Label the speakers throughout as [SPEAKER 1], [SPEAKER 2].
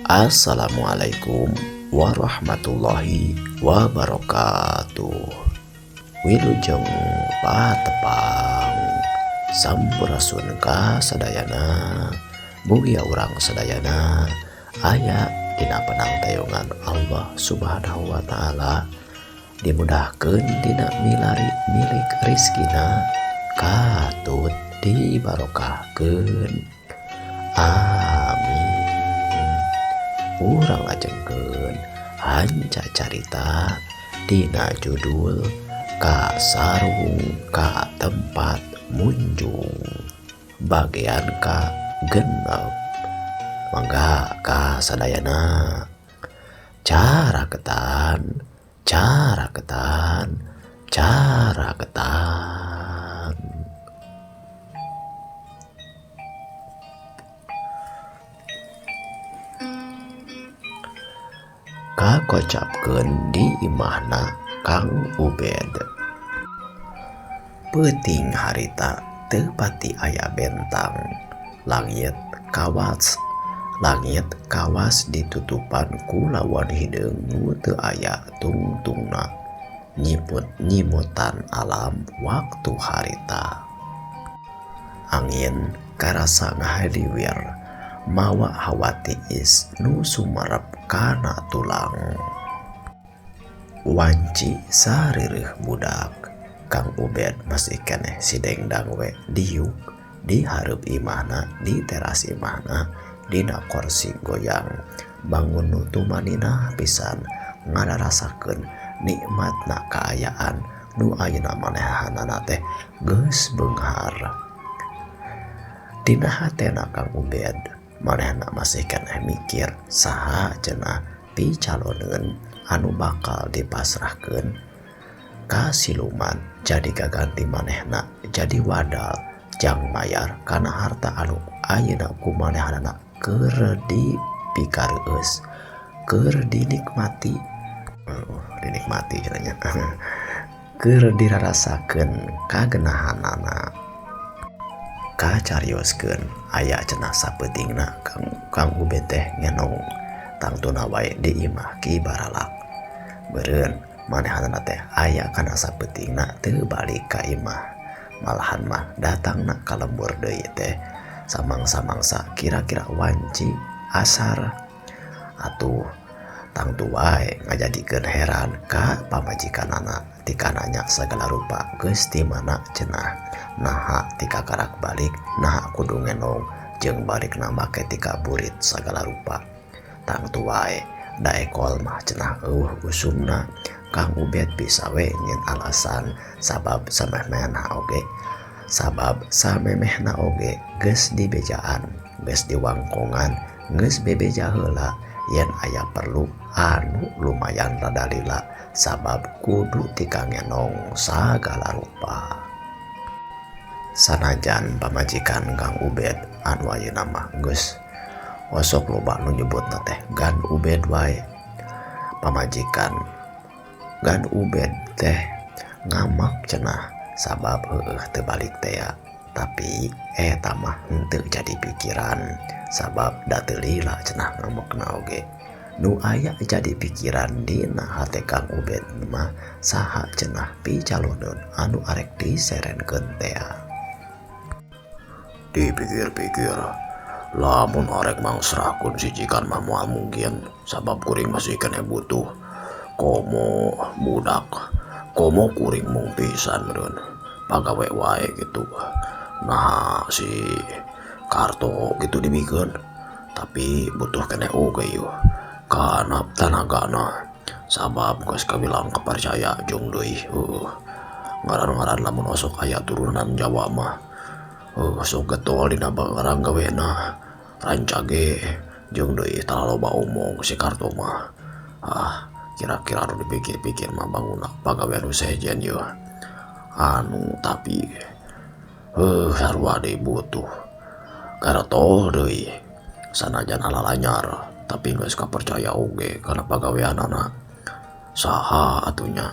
[SPEAKER 1] Assalamualaikum warahmatullahi wabarakatuh. Wilujeng patepang, sampurasun ka sadayana. Mugia urang sadayana aya dina panangtayungan Allah Subhanahu wa taala, dimudahkeun dina milari milik rizkina, katut dibarokahkeun, amin. Urang lajengkeun hanca carita dina judul Ka Sarung Ka Tempat Munjung bagian ka 6. Mangga ka sadayana, caraketan caraketan caraketan. Kakocapkeun di imahna Kang Ubed. Peuting harita teu pati aya bentang. Langit kawas ditutupan ku lawon hideung nu teu aya tungtungna, nyiput nyimutan alam waktu harita. Angin karasa ngahaliwir mawa hawa tiis nu sumerep kana tulang. Wanci sarireuh budak, Kang Ubed masih keneh sidengdang we diuk di hareup imahna, di teras imahna, dina korsi goyang. Bangun nu tumaninah pisan ngararasakeun nikmatna kaayaan nu ayeuna manehanana teh geus beunghar. Dina hatena Kang Ubed, manehna masih keneh mikir saha cenah picaloneun anu bakal dipasrahkeun ka siluman jadi gaganti manehna, jadi wadal jang mayar kana harta anu ayeuna ku manehanana keur dipikareueus, keur dinikmati, dinikmati cenah nya, keur dirarasakeun kagenahanana. Kacarioskeun aya cenah sapeutingna Kang Ubed teh ngenong tangtuna wae di imah Ki Baralak. Meureun manehanana teh aya kana sapeutingna teu balik ka imah, malahan mah datangna ka lembur deui teh samangsa-mangsa kira-kira wanci asar. Atuh tangtu wae ngajadikeun heran ka pamajikanana tikananya sagala rupa geus ti mana cenah, naha tika karak balik, naha kudu ngenong jeung balikna make tika burit sagala rupa. Tangtu wae da ekol mah cenah eueuh usumna. Kang Ubed bisa we nyin alasan sabab samemehna oge geus dibejaan, geus diwangkongan, geus bebeja heula yen aya perlu anu lumayan rada lila sabab kudu tika ngenong sagala rupa. Sanajan pamajikan Kang Ubed anu ayeuna mah geus osok loba nu nyebutna teh Gan Ubed wae, pamajikan Gan Ubed teh ngamak cenah sabab heueuh teu balik tea, tapi eta mah henteu jadi pikiran sabab da teu lila cenah ngamekna oge. Nu aya jadi pikiran dina hate Kang Ubed mah saha cenah picaloneun anu arek diserenkeun tea.
[SPEAKER 2] Dipikir-pikir, lamun arek mangsrahkeun sijikan mah moal mungkin sabab kuring masih keneh butuh, komo budak, komo kuring mung pisan meureun pagawe wae gitu. Nah, si Karto gitu dibikeun, tapi butuh keneh oge yeuh kana tanagana sabab geus kabilang kapercaya jeung deui heueuh ngaran-ngaran lamun osok aya turunan Jawa mah sok getol dina barang gawena, rancage jeung deui talaloba omong si Karto mah. Ah, kira-kira anu dipikir-pikir mah bangunna pagawean nu sejen yeuh anu, tapi heuh sarua deui butuh garetol deui, sanajan alalanyar tapi geus kapercaya oge kana pagaweanana. Saha atuh nya?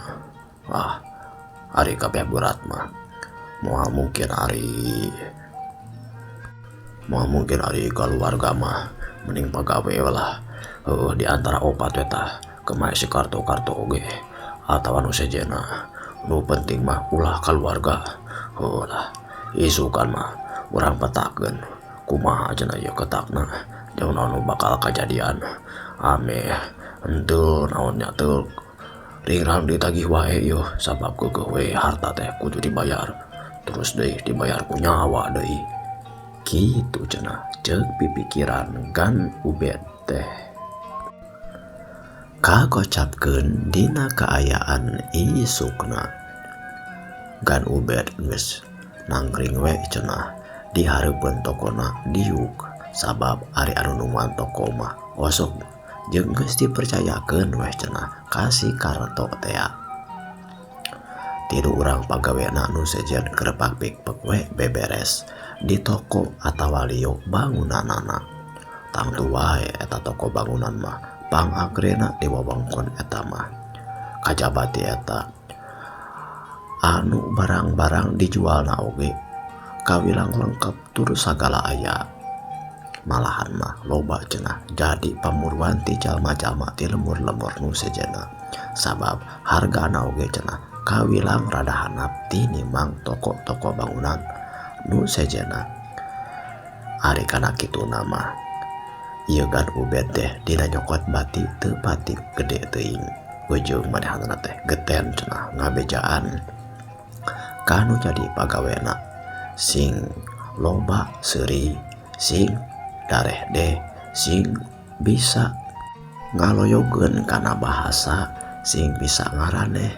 [SPEAKER 2] Ah, ari kabeh berat mah moal mungkin ari kaluarga mah mending pagawe lah. Heuh di antara opat we tah kemae si Karto-karto oge atawa nu sejenna. Nu penting mah ulah kaluarga. Heuh lah isukan mah urang petakeun kumaha cenah ieu ketakna jeung naon nu bakal kajadian. Ameh henteu naon nya teu ringrang ditagih wae ieu sabab keukeuh we harta teh kudu dibayar. Terus deui dibayar ku nyawa deui.
[SPEAKER 1] Kitu cenah ceuk pipikiran Gan Ubed teh. Kakocapkeun dina kaayaan isukna. Gan Ubed geus nangkring we cenah di hareupeun tokona diuk sabab ari anu nungguan toko mah osok jeung geus dipercayakeun weh cenah ka si Karto tea. Tilu urang pagawena nu sejen keur pakpikpek we beberes di toko atawa liuk bangunanana. Tangtu wae eta toko bangunan mah pangagrena di wewengkon eta mah. Kajaba ti eta anu barang-barang dijualna oge kawilang lengkap tur sagala aya. Malahan mah loba cenah jadi pamuruan ti jalma-jalma ti lemur-lemur nu sejenna. Sabab hargana oge cenah kawilang rada handap tinimbang toko-toko bangunan nu sejenna. Ari kana kituna mah ieu Gan Ubed teh dina nyokot bati teu pati gede teuing. Ujung manehanna teh geten cenah ngabejaan kanu jadi pagawena sing loba seuri, sing dareh deh, sing bisa ngaloyogeun kana bahasa, sing bisa ngaraneh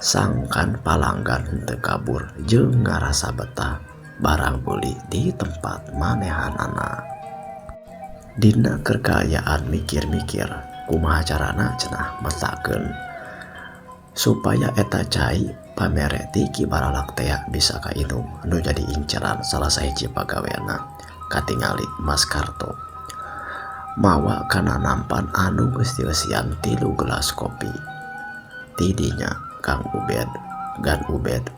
[SPEAKER 1] sangkan palanggan henteu kabur jeung ngarasa betah barang beuli di tempat manehanana. Dina keur kaayaan mikir-mikir kumaha carana cenah metakeun supaya eta cai pamere ti Ki Baralak tea bisa kainum nu jadi inceran salah sahiji pagawena. Katingali Mas Karto mawa kana nampan anu geus dieusian 3 gelas kopi. Tidinya Kang Ubed Gan Ubed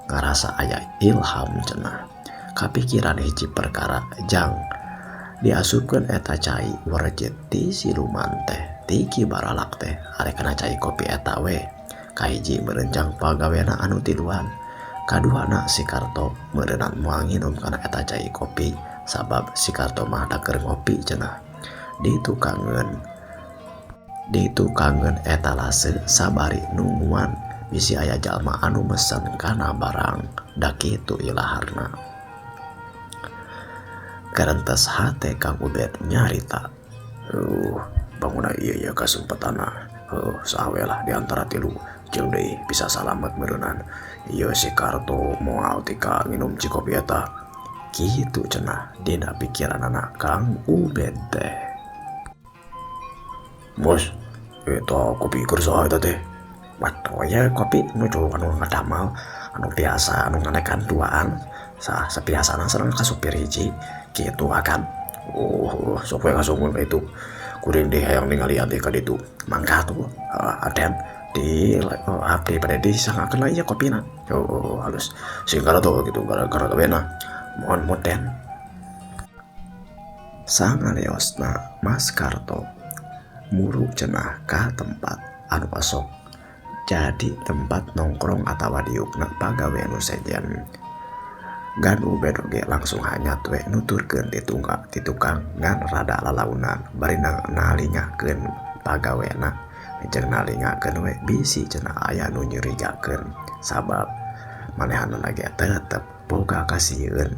[SPEAKER 1] ngarasa aya ilham cenah. Kapikiran hiji perkara jang diasupkeun eta cai werjit ti siluman teh ti Ki Baralak teh arek kana cai kopi eta we. Kahiji meureun pagawena anu tiluan, kaduana si Karto meureunan moal nginum kana eta cai kopi sabab si Karto mah da keur ngopi cenah. Ditukangeun etalase sabari nungguan bisi aya jalma anu mesen kana barang da kitu ilaharna. Karentes hate Kang Ubed nyarita,
[SPEAKER 2] bangunna ieu ya kasempatana. Heuh, saha we lah di antara tilu jeung deui bisa salamet meureunan. Ieu si Karto moal tika nginum cikopi eta.
[SPEAKER 1] Kitu cenah dina pikiranana Kang Ubed teh.
[SPEAKER 2] Bos, eta kopi keur saha eta teh?
[SPEAKER 1] Waduh, ya kopi nuju anu ngadamal anu biasa anu nganekan duaan sah sabiasana sareng ka supir hiji kitu akan.
[SPEAKER 2] Oh, sok we kasunggun ka itu. Kuring deui hayang ningalian teh ka ditu.
[SPEAKER 1] Mangga tuh, aden di abdi bade disangakeun lah ieu kopina.
[SPEAKER 2] Oh, halus. Sing kana tuh gitu gara-gara gawena.
[SPEAKER 1] Mohon moden. Sangaleosna Mas Karto muru cenah ka tempat anu osok jadi tempat nongkrong atawa diukna pagawe nu sejen. Gan Ubed oge langsung hanyat we nuturkeun ti tukang ngan rada lalaunan bari nalingakeun pagawena jeung nalingakeun we bisi cenah aya nu nyurigakeun sabab manehanna ge tetep boga kasieun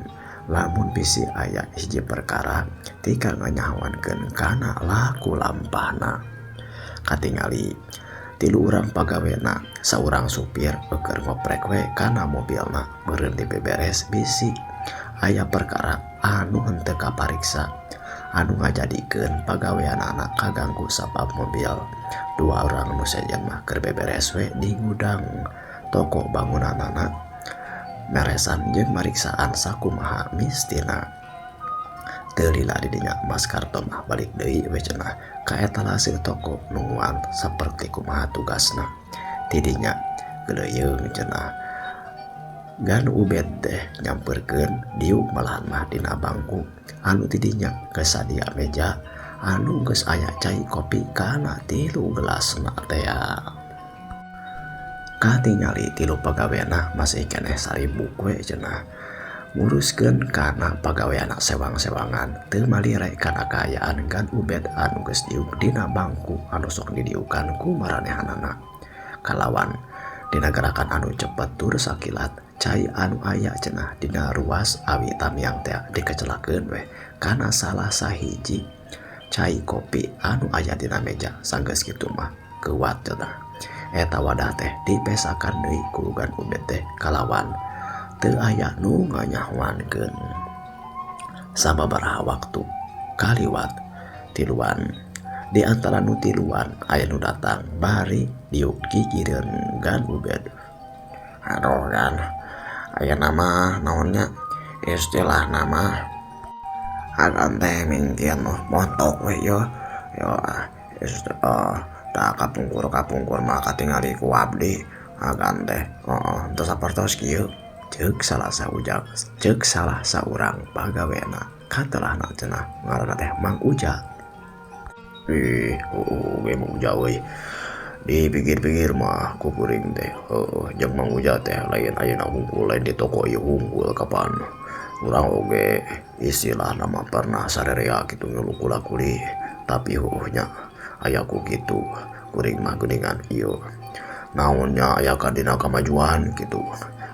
[SPEAKER 1] lamun bisi aya hiji perkara tika nganyahoankeun kana laku lampahna. Katingali tilu urang pagawena saurang supir keur ngoprek we kana mobilna meureun dibeberes bisi aya perkara anu henteu kapariksa anu ngajadikeun pagaweanana kaganggu sabab mobil. Dua orang nu sejen mah keur beberes we di gudang toko bangunanana meresan jeung mariksaan sakumaha mistina. Teu lila di dinya Mas Karto mah balik deui we cenah ka etalase toko nungguan saperti kumaha tugasna. Tidinya geleyeung cenah Gan Ubed teh nyamperkeun diuk malahan mah dina bangku anu tidinya kesadia meja anu geus aya cai kopi kana 3 gelasna teh. Katingali 3 pagawena masih keneh saribuk we cenah. Nguruskeun kana pagaweana sewang-sewangan teu malire kana kaayaan Gan Ubed anu geus diuk dina bangku anu sok didiukan ku maranehanana. Kalawan dina gerakan anu cepet tur sakilat cai anu aya cenah dina ruas awi tamiang teh dikecelakeun weh kana salah sahiji cai kopi anu aya dina meja. Sanggeus kitu mah keuat cenah. Eta wadah teh dipesakan deui ku Gan Ubed teh kalawan teu aya nu nganyahoankeun. Sababaraha waktu kaliwat tiluan di antara nu tiluan aya nu datang bari diuk gigireun Gan Ubed.
[SPEAKER 2] Aduh Gan, aya nama naonnya istilah nama agan teh mingkian montok we yo yo da kapungkur mah katingali ku abdi agan teh heeh teu sapertos kieu.
[SPEAKER 1] Ceuk salah saujang, ceuk salah saurang pagawena katelahna cenah ngaranna teh Mang Uja.
[SPEAKER 2] Ih, oh, Mang Uja euy. Dipikir-pikir mah ku kuring teh, heuh jeung Mang Uja teh lain ayeuna hungkul lain di toko ieu hungkul kapan. Urang oge istilahna mah pernah sarerea kitu ngeluh kula-kuli, tapi heuh nya aya ku kitu kuring mah geuningan ieu. Naonnya aya ka dina kamajuan kitu.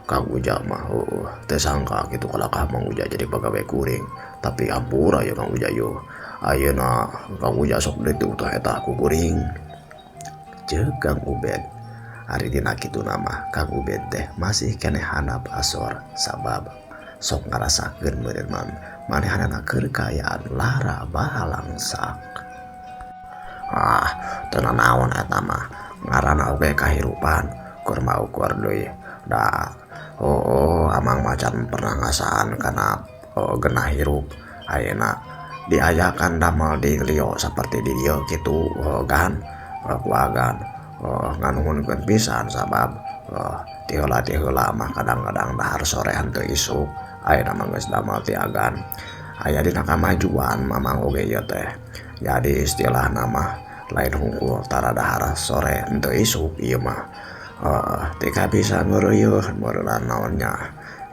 [SPEAKER 2] Kang Uja mah heuh teu sangka kitu kalakah Mang Uja jadi pagawe kuring, tapi ampura ya Kang Uja yo. Ayeuna Kang Uja sok ditu teh eta ku kuring.
[SPEAKER 1] Ceuk Kang Ubed. Ari dina kitu mah Kang Ubed teh masih keneh handap asor sabab sok ngarasakeun meureun manehanana keur kaayaan lara bahalangsak.
[SPEAKER 2] Ah, teu nanaon eta mah ngaranna oge kahirupan keur maukur deui. Da oh, amang macan pernah ngasaan kana genah hirup ayeuna diayakan damel di lieu saperti di dieu kitu gan ku agan nganuhunkeun pisan sabab ti heula mah kadang-kadang dahar sore henteu isuk ayeuna mah geus damel ti agan aya dina kamajuan mamang oge ieu teh. Jadi istilahna mah lain hungkul tara dahar sore henteu isuk ieu mah. Tika bisa ngeureuyeuh meureunna naonnya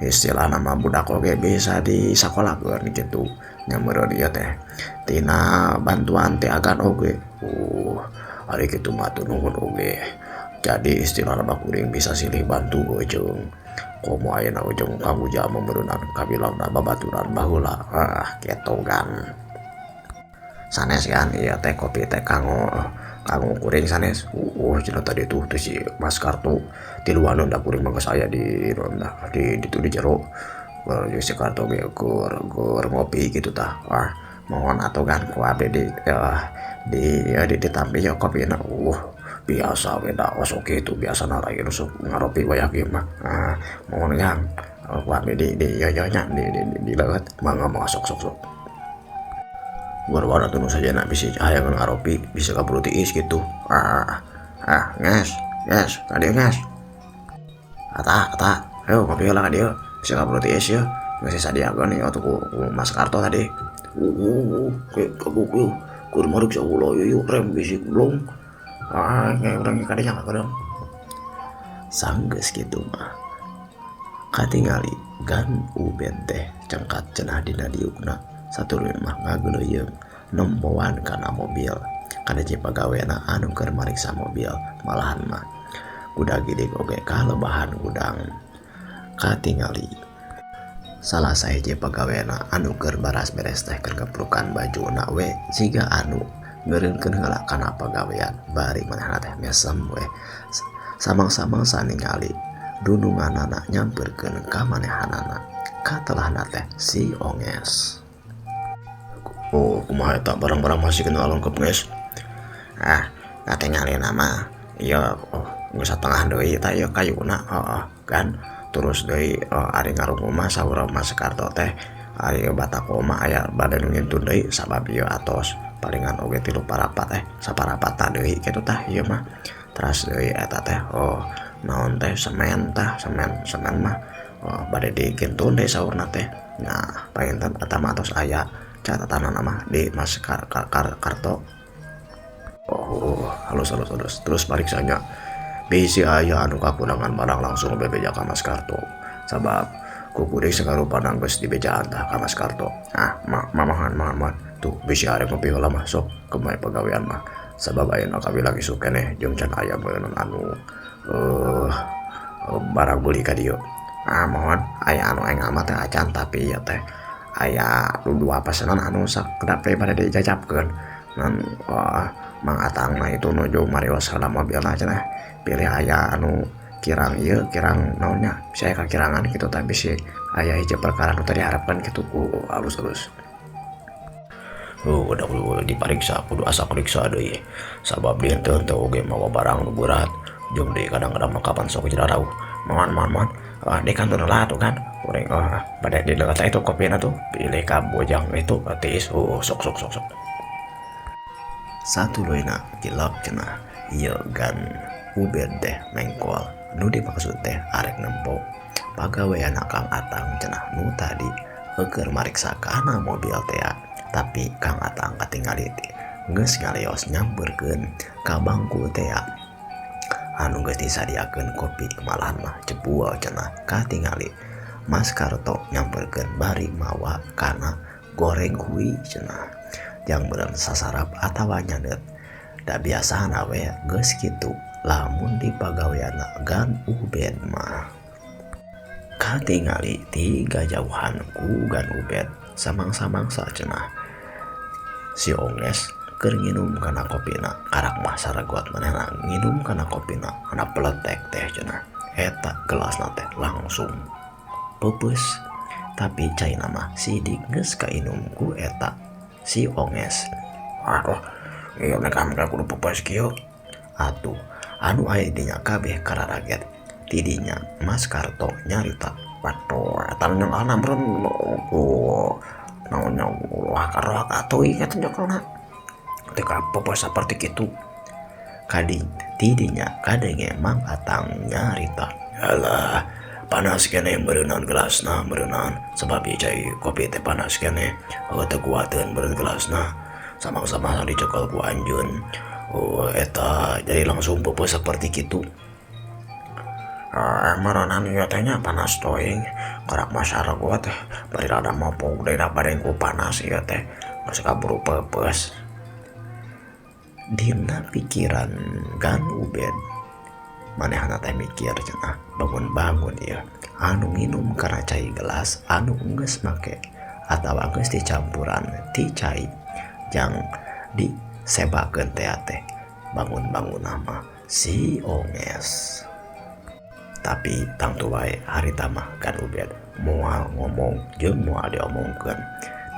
[SPEAKER 2] istilah nama budak oge bisa disakolakeun kitu nya meureun ieu teh tina bantuan teh agan oge. Ari kitu mah teu nuhun oge. Jadi istilah nama kuring bisa silih bantu jeung komo ayeuna jeung Kang Uja meureunna kabilangna babaturan baheula. Ah kitu kan sanes kan ieu teh kopi teh kanggo kuring sanes. Cenah tadi tuh si Mas Karto tiluan da kuring mah geus aya di di ditu di jero. Jeung si Karto ge keur ngopi kitu tah. Ah, mohon atuh kan ku abdi di ditampi ya kopina. Biasa we da osok kitu biasana lain sok ngaropi wayah kieu mah. Ah, mohon Kang ku abdi di yo nya di leueut mangga mah sok sok sok. Warna tuh saja nak bisa hayang ngaropi bisa kaburu tiis gitu. Nges nges kadieu nges ata ayo ngopi lah kadieu bisa kaburu tiis ya geus sadiakeun ieu atuh ku Mas Karto tadi. Kagok yeuh keur maruk saula yeuh rem bisi blong. Kayak urang kadinya kadang
[SPEAKER 1] sanggeus kitu mah katingali Gan Ubed teh cengkat cenah dina diukna satuluyna mah ngageleuyeung nempoan kana mobil kana jeung pagawena anu keur mariksa mobil malahan mah kuda gidig oge kalebahan gudang. Katingali salah sahiji pagawena anu keur baras beres teh keur ngeprukan bajuna we siga anu ngeureunkeun heula kana pagawean bari manehna teh mesem we samang-samang saningali dununganana nyamperkeun ka manehanana katelahna teh si Onges.
[SPEAKER 2] Oh, kumaha eta barang-barang masih kena lengkap guys. Ah, katingali nama ieu geus satengah deui tah ieu kayuna heeh kan. Terus deui ari ngarungu mah saur Mas Karto teh ari batako mah aya bade nu ngintun deui sabab ieu atos palingan oge 3 parapat saparapatna deui kitu tah ieu mah. Teras deui eta teh naon teh semen tah semen mah bade digintun deui saurna teh. Nah, panginten eta mah atos aya
[SPEAKER 1] Catatanana mah di Mas Karto.
[SPEAKER 2] Oh, halus halus halus. Terus pariksanya bisi aya anu kakurangan barang langsung bebeja ka Mas Karto. Sabab ku kuring sakarupana geus dibejaan tah ka Mas Karto. Ah, mamahan mamahan. Tuh bisi arek ngopi heula mah sok kemai pagawean mah. Sabab ayeuna kawilang isuk keneh jeung can aya meureun anu barang beuli ka dieu.
[SPEAKER 1] Ah, mohon aya anu enggal mah teh acan tapi ieu teh aya dua pesanan anu sakedap teh bade dijajapkeun. Ngan wah Mang Atang mah itu nuju marios kana mobilna cenah. Pilih aya anu kirang ieu kirang naon nya bisa aya kakirangan kitu tapi si aya hiji perkara nu teu diharapkeun kitu ku
[SPEAKER 2] halus halus. Oh, udah kudu dipariksa kudu asa periksa deui. Sabab dinten teh oge mawa barang nu berat jeung deui kadang-kadang mah kapan sok jarauh.
[SPEAKER 1] Mohon mohon mohon. Ah, di kantor lah tuh kan. Kuring oh, pada di dekat itu kopina tuh pilih ka bojang itu tiis. Oh, sok sok sok sok. Satuluyna gilap cenah ieu Gan Ubed teh mengkol nu dimaksud teh arek nempo pagaweanna Kang Atang cenah nu tadi keur mariksa kana mobil teh tapi Kang Atang katingali teh geus ngaleos nyamperkeun ka bangku teh anu geus disadiakeun kopi malahan mah jebul cenah katingali Mas Karto nyamperkeun bari mawa kana goreng hui cenah jang meureun sasarap atawa nyandet da biasana we geus kitu lamun di pagaweanna Gan Ubed mah. Katingali ti gajauhan ku Gan Ubed samang-samangsa cenah si Onges keur nginum kana kopina karak mah saragot manehna nginum kana kopina kana peletek teh cenah eta gelasna teh langsung peupeus tapi caina mah sidik geus kainum ku eta si Onges.
[SPEAKER 2] Aduh, ieu mah kamu kudu peupeus kieu.
[SPEAKER 1] Atuh anu aya dinya kabeh kararaget tidinya Mas Karto nyarita.
[SPEAKER 2] Waduh, eta nyekelna meureun naon nya ulah karoak atuh ieu teh nyekelna. Teu kapeupeus saperti kitu.
[SPEAKER 1] Kadi tidinya kadenge Mang Atang nyarita.
[SPEAKER 2] Alah, panas keneh meureunnan gelasna meureunnan sebab ieu cai kopi teh panas keneh. Heuh teu kuateun meureun gelasna. Samang-samang dicekel ku anjeun. Oh, eta jadi langsung peupeus saperti kitu. Meureunnan ieu teh nya panas teuing. Karak masyarakat teh bari rada mopok deui da bareng ku panas ieu teh. Geus kaburu peupeus.
[SPEAKER 1] Dina pikiran Gan Ubed manehna teh mikir cenah bangun-bangun ieu anu nginum kana cai gelas anu geus make atawa geus dicampuran ti cai jang disebakeun teh teh bangun-bangun mah si Onges. Tapi tangtu wae harita mah Gan Ubed moal ngomong jeung moal diomongkeun.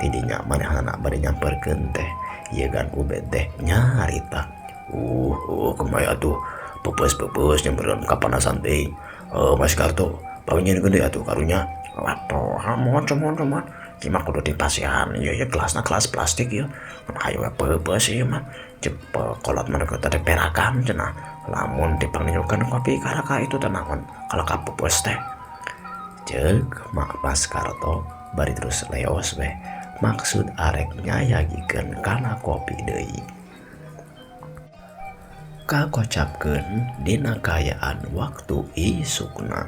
[SPEAKER 1] Tidinya manehna bari nyamperkeun teh ieu Gan Ubed teh nyarita.
[SPEAKER 2] Kumaha atuh peupeus-peupeus nyampeurkeun kapanasan teuing. Mas Karto, pangnyieunkeun deui atuh karunya. Waduh, mohon mohon mohon. Ieu mah kudu dipasihan. Ieu ieu gelasna gelas plastik ieu. Hayu we peupeus ieu mah. Cep kolot mah teh perakan cenah. Lamun dipangnyieunkeun kopi karaka itu teh naon kalau kapeupeus teh.
[SPEAKER 1] Ceuk mak Mas Karto bari terus leos weh maksud arek nyayagikeun kana kopi deui. Kakocapkeun dina kaayaan waktu isukna.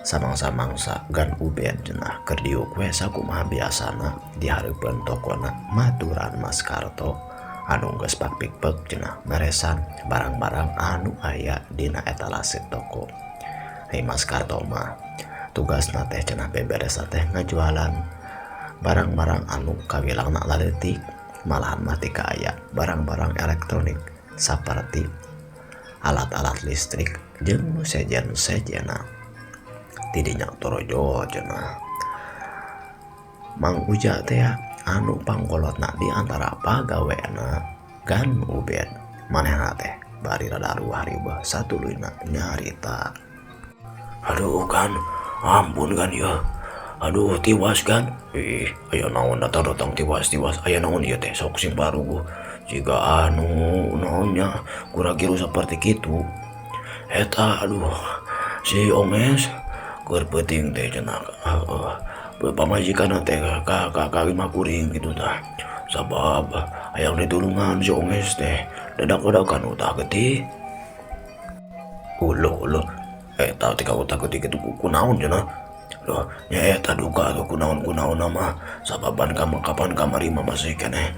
[SPEAKER 1] Samang-samangsa Gan Ubed cenah keur diuk we sakumaha biasana di hareupeun tokona maturan Mas Karto anu geus pakpikpek cenah meresan barang-barang anu aya dina etalase toko. Hei Mas Karto mah tugasna teh cenah beberes teh ngajualan barang-barang anu kawilangna laleutik malahan mah teu kaaya barang-barang elektronik saperti alat-alat listrik jeung nu sejen-sejena. Tidinya torojo cenah Mang Uja teh anu pangkolotna di antara pagawena Gan Ubed manehna teh bari rada ruah riweuh satuluyna nyarita.
[SPEAKER 2] Aduh Gan, ampun Gan ya. Aduh tiwas Gan. Ih, aya naon datang-datang tiwas-tiwas aya naon ieu teh sok sing baruguh. Jiga anu naonnya kura-kira seperti kitu. Eta aduh si Onges keur peuting teh cenah. Pamajikan teh ka ka ka imah kuring kitu tah. Sabab hayang ditulungan si Onges teh dadak-dadakan utah getih. Uluh uluh eta teh ka utah getih kitu kunaon cenah. Loh nya eta duka atuh kunaon-kunaon mah sababan kapan kamari mah masih keneh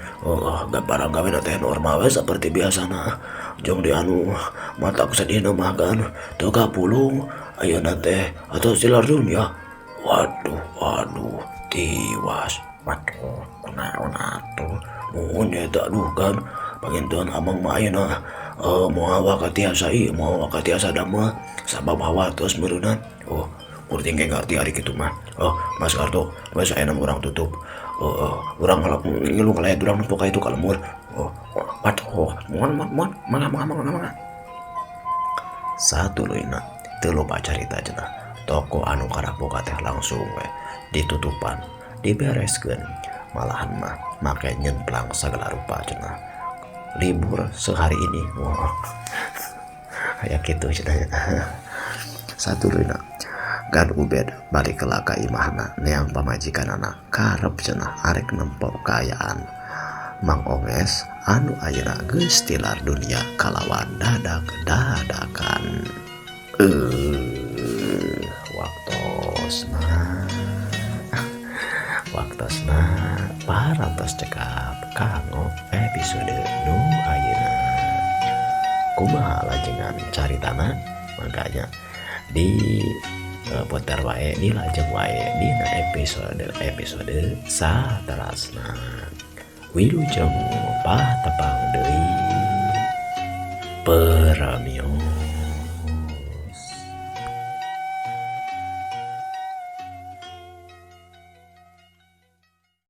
[SPEAKER 2] barang gawe teh normal we saperti biasana. Jeung di anu mata sedihna mah kan teu kapulung ayeuna teh atuh tilar dunya. Waduh waduh tiwas. Waduh kunaon atuh. Muhun eta aduh kan panginten amang mah ayeuna moal waka tiasa ieu moal waka tiasa damel sabab hawatos meureunnan. Oh kuring ge ngarti ari kitu mah. Oh Mas Karto geus ayeuna urang tutup. Urang ngilu ngalayat urang nempo ka itu ka lembur. Oh waduh muhun muhun muhun mangga mangga mangga mangga.
[SPEAKER 1] Satuluyna teu loba carita cenah. Toko anu karaboga teh langsung we ditutupan, dibereskeun. Malahan mah make nyemplang sagala rupa cenah. Libur sehari ini. Wah. Aya kitu cenah. Satuluyna Gan Ubed balik ka imahna neang pamajikanana karep cenah arek nempo kaayaan Mang Onges anu ayeuna geus tilar dunia kalawan dadak-dadakan. Waktosna parantos cekap kanggo episode nu ayeuna. Kumaha lajengan caritana? Makanya di putar wae dilajeng wae dina episode saterasna. Wilujeng patepang deui. Peramios.